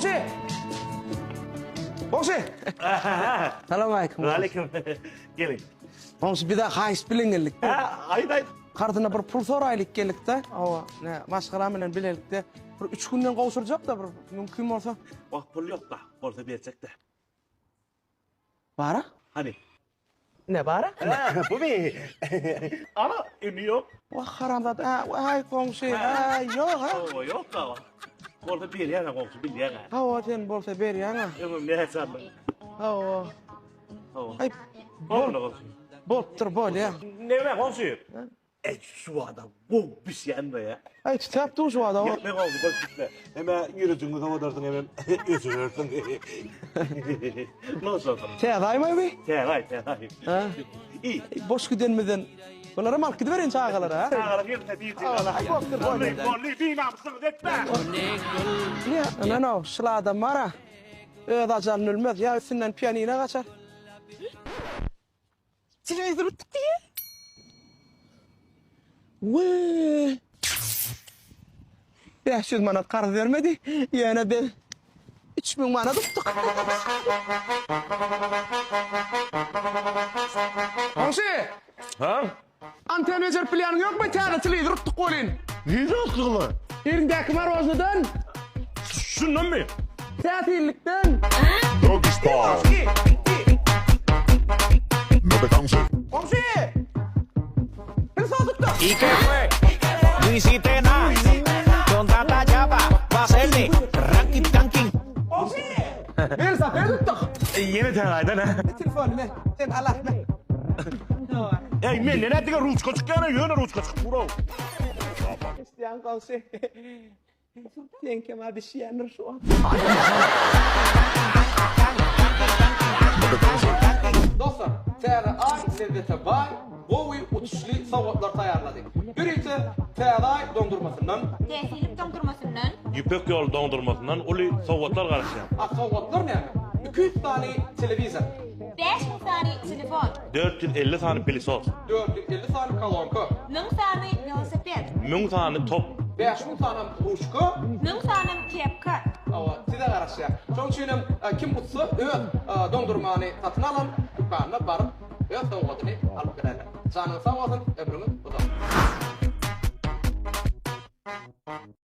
Goňşy! Goňşy! Salam aleýkum. Aleýkum. Geliň. Goňşy bize haýyş bilen geldik. Hä, aýt aýt. Karzyna bir pul soraýlyk geldik-de. Hawa, ne, maşgalam bilen bilelikde bir üç günden gowşurjak-da bir mümkin bolsa. Wah, pul ýok-da, bolsa berjek-de. Bara? Hany? Ne bara? Hä, bumy? Ana, indi ýok. Wah, haramzada, hä, aý goňşy, hä, ýok, hä. Hawa, ýok-da. Bolsa berýäň-ä goňşy, bilýäň-ä. Hawa, sen bolsa berýäň-ä. Öňem näçe aldyň? Hawa. Hawa. Aý, bol, goňşy. Bolupdyr, bolýa. Neme goňşy? Eý, şu adam gowy bişýän be ýa. Aý, tütäp dur şu adam. Gitme goňşy, goý gitme. Hemä ýürejiňi sowadarsyň, hemem öçürersiň. Noş olsun. Täze aýmaý bi? Täze aý, täze aý. Ha? Iý. Boş gidenimizden bularam alyp gidiberin çagalara, ha? Çagalar gelse bir Aý, bolupdyr, bolýa. Bolly, binamyslygyňyzy etme. Ýa, ynanow, şul adam bar-a. Öz ajalyny ölmez, ýa üstünden pianino gaçar. Telewizor utduk diýýä. Wee. 500 manat karz bermedi. Ýöne biz 3000 manat utduk. Goňşy! Ha? Anten bejerip bilýäniň ýokmy? Täze telewizor utduk welin. Nirde utduňyz? Eliňdäki maroznydan. Şundanmy? Täsinlikden. Doggy style. Goňşy! Pil sozupdyr. ¿Y qué fue? No hiciste nada. Con tanta chapa, va a hacerte ranking tanking. Goňşy! Welosiped utduk. Ýene täze aýdan ha. Telefony ber. Sen al al. Eý, menden nätdiňe ruçka çykýar, ýöne ruçka çykyp dur-ow. Eşidýäň goňşy. Seňkem-ä bişýändir şu wagt. Dostlar, Täze aý lezzete baý, gowy utuşly sowgatlar taýýarlady. Ýörite Täze aý doňdurmasyndan. Täsinlik doňdurmasyndan. Ýüpek ýoly doňdurmasyndan uly sowgatlar garaşýar. A sowgatlar näme? 200 sany telewizor. 5000 sany telefon. 450 sany pilisos. 450 sany kolonka. 1000 sany welosiped. 1000 sany top. 5000 sanam ruçka. 1000 sanam kepka. Hawa, size garaşýar. Şonuň üçin hem kim utsa öz doňdurmany satyn alan dükanyna baryp öz sowgadyny alyp bilerler. Janyňyz sag bolsun, ömrüňiz uzak.